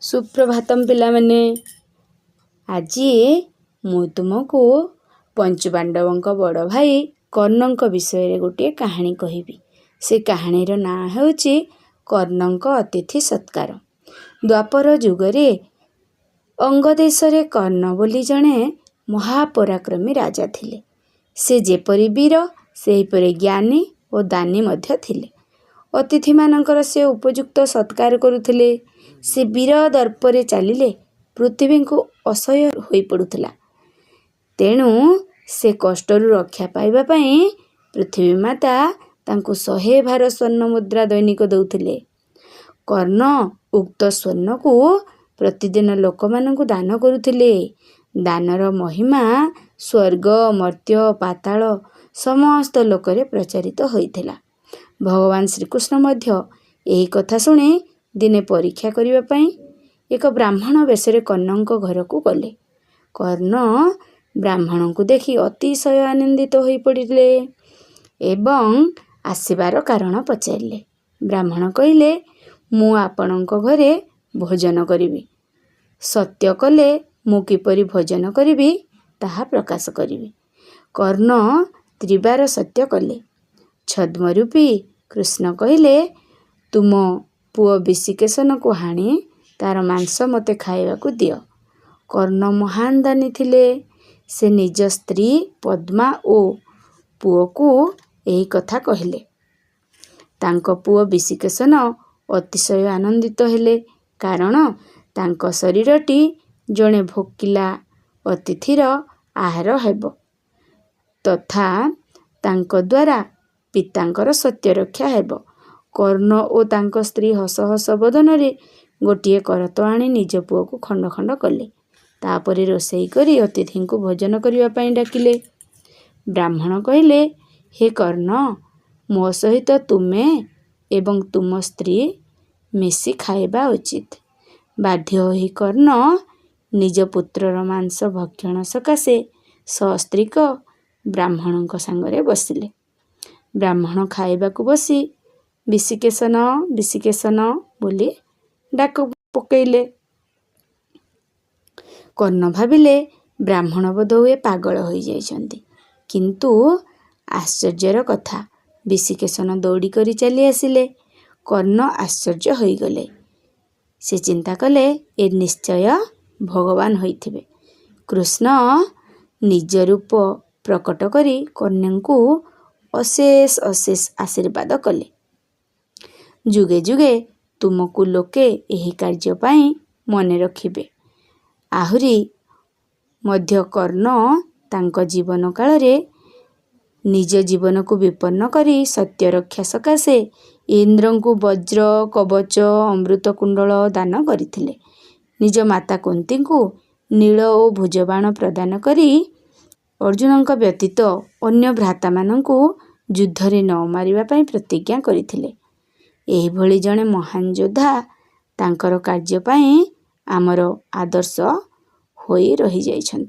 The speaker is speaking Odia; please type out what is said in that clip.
ସୁପ୍ରଭାତମ ପିଲାମାନେ। ଆଜି ମୁଁ ତୁମକୁ ପଞ୍ଚୁପାଣ୍ଡବଙ୍କ ବଡ଼ ଭାଇ କର୍ଣ୍ଣଙ୍କ ବିଷୟରେ ଗୋଟିଏ କାହାଣୀ କହିବି। ସେ କାହାଣୀର ନାଁ ହେଉଛି କର୍ଣ୍ଣଙ୍କ ଅତିଥି ସତ୍କାର। ଦ୍ୱାପର ଯୁଗରେ ଅଙ୍ଗଦେଶରେ କର୍ଣ୍ଣ ବୋଲି ଜଣେ ମହାପରାକ୍ରମୀ ରାଜା ଥିଲେ। ସେ ଯେପରି ବୀର, ସେହିପରି ଜ୍ଞାନୀ ଓ ଦାନୀ ମଧ୍ୟ ଥିଲେ। ଅତିଥିମାନଙ୍କର ସେ ଉପଯୁକ୍ତ ସତ୍କାର କରୁଥିଲେ। ସେ ବୀର ଦର୍ପରେ ଚାଲିଲେ ପୃଥିବୀଙ୍କୁ ଅସହ୍ୟ ହୋଇପଡ଼ୁଥିଲା। ତେଣୁ ସେ କଷ୍ଟରୁ ରକ୍ଷା ପାଇବା ପାଇଁ ପୃଥିବୀ ମାତା ତାଙ୍କୁ 100 ଭାର ସ୍ୱର୍ଣ୍ଣ ମୁଦ୍ରା ଦୈନିକ ଦେଉଥିଲେ। କର୍ଣ୍ଣ ଉକ୍ତ ସ୍ୱର୍ଣ୍ଣକୁ ପ୍ରତିଦିନ ଲୋକମାନଙ୍କୁ ଦାନ କରୁଥିଲେ। ଦାନର ମହିମା ସ୍ୱର୍ଗ, ମର୍ତ୍ତ୍ୟ, ପାତାଳ ସମସ୍ତ ଲୋକରେ ପ୍ରଚାରିତ ହୋଇଥିଲା। ଭଗବାନ ଶ୍ରୀକୃଷ୍ଣ ମଧ୍ୟ ଏହି କଥା ଶୁଣି ଦିନେ ପରୀକ୍ଷା କରିବା ପାଇଁ ଏକ ବ୍ରାହ୍ମଣ ବେଶରେ କର୍ଣ୍ଣଙ୍କ ଘରକୁ ଗଲେ। କର୍ଣ୍ଣ ବ୍ରାହ୍ମଣଙ୍କୁ ଦେଖି ଅତିଶୟ ଆନନ୍ଦିତ ହୋଇପଡ଼ିଲେ ଏବଂ ଆସିବାର କାରଣ ପଚାରିଲେ। ବ୍ରାହ୍ମଣ କହିଲେ, ମୁଁ ଆପଣଙ୍କ ଘରେ ଭୋଜନ କରିବି। ସତ୍ୟ କଲେ ମୁଁ କିପରି ଭୋଜନ କରିବି ତାହା ପ୍ରକାଶ କରିବି। କର୍ଣ୍ଣ ତ୍ରିବାର ସତ୍ୟ କଲେ। ଛଦ୍ମରୂପୀ କୃଷ୍ଣ କହିଲେ, ତୁମ ପୁଅ ବିଶିକେଶନକୁ ହାଣି ତାର ମାଂସ ମୋତେ ଖାଇବାକୁ ଦିଅ। କର୍ଣ୍ଣ ମହାନ ଦାନୀ ଥିଲେ। ସେ ନିଜ ସ୍ତ୍ରୀ ପଦ୍ମା ଓ ପୁଅକୁ ଏହି କଥା କହିଲେ। ତାଙ୍କ ପୁଅ ବିଶିକେଶନ ଅତିଶୟ ଆନନ୍ଦିତ ହେଲେ, କାରଣ ତାଙ୍କ ଶରୀରଟି ଜଣେ ଭୋକିଲା ଅତିଥିର ଆହାର ହେବ ତଥା ତାଙ୍କ ଦ୍ୱାରା ପିତାଙ୍କର ସତ୍ୟରକ୍ଷା ହେବ। କର୍ଣ୍ଣ ଓ ତାଙ୍କ ସ୍ତ୍ରୀ ହସ ହସ ବଦନରେ ଗୋଟିଏ କରତ ଆଣି ନିଜ ପୁଅକୁ ଖଣ୍ଡ ଖଣ୍ଡ କଲେ। ତାପରେ ରୋଷେଇ କରି ଅତିଥିଙ୍କୁ ଭୋଜନ କରିବା ପାଇଁ ଡାକିଲେ। ବ୍ରାହ୍ମଣ କହିଲେ, ହେ କର୍ଣ୍ଣ, ମୋ ସହିତ ତୁମେ ଏବଂ ତୁମ ସ୍ତ୍ରୀ ମିଶି ଖାଇବା ଉଚିତ। ବାଧ୍ୟ ହୋଇ କର୍ଣ୍ଣ ନିଜ ପୁତ୍ରର ମାଂସ ଭକ୍ଷଣ ସକାଶେ ସସ୍ତ୍ରୀକ ବ୍ରାହ୍ମଣଙ୍କ ସାଙ୍ଗରେ ବସିଲେ। ବ୍ରାହ୍ମଣ ଖାଇବାକୁ ବସି ବିଶିକେଶନ, ବିଶିକେଶନ ବୋଲି ଡାକ ପକେଇଲେ। କର୍ଣ୍ଣ ଭାବିଲେ ବ୍ରାହ୍ମଣ ବୋଧହୁଏ ପାଗଳ ହୋଇଯାଇଛନ୍ତି। କିନ୍ତୁ ଆଶ୍ଚର୍ଯ୍ୟର କଥା, ବିଶିକେଶନ ଦୌଡ଼ିକରି ଚାଲି ଆସିଲେ। କର୍ଣ୍ଣ ଆଶ୍ଚର୍ଯ୍ୟ ହୋଇଗଲେ। ସେ ଚିନ୍ତା କଲେ, ଏ ନିଶ୍ଚୟ ଭଗବାନ ହୋଇଥିବେ। କୃଷ୍ଣ ନିଜ ରୂପ ପ୍ରକଟ କରି କର୍ଣ୍ଣଙ୍କୁ ଅଶେଷ ଅଶେଷ ଆଶୀର୍ବାଦ କଲେ। ଯୁଗେ ଯୁଗେ ତୁମକୁ ଲୋକେ ଏହି କାର୍ଯ୍ୟ ପାଇଁ ମନେ ରଖିବେ। ଆହୁରି ମଧ୍ୟ କର୍ଣ୍ଣ ତାଙ୍କ ଜୀବନ କାଳରେ ନିଜ ଜୀବନକୁ ବିପନ୍ନ କରି ସତ୍ୟରକ୍ଷା ସକାଶେ ଇନ୍ଦ୍ରଙ୍କୁ ବଜ୍ର, କବଚ, ଅମୃତ କୁଣ୍ଡଳ ଦାନ କରିଥିଲେ। ନିଜ ମାତା କୁନ୍ତୀଙ୍କୁ ନୀଳ ଓ ଭୁଜବାଣ ପ୍ରଦାନ କରି ଅର୍ଜୁନଙ୍କ ବ୍ୟତୀତ ଅନ୍ୟ ଭ୍ରାତାମାନଙ୍କୁ ଯୁଦ୍ଧରେ ନ ମାରିବା ପାଇଁ ପ୍ରତିଜ୍ଞା କରିଥିଲେ। ଏହିଭଳି ଜଣେ ମହାନ ଯୋଦ୍ଧା ତାଙ୍କର କାର୍ଯ୍ୟ ପାଇଁ ଆମର ଆଦର୍ଶ ହୋଇ ରହିଯାଇଛନ୍ତି।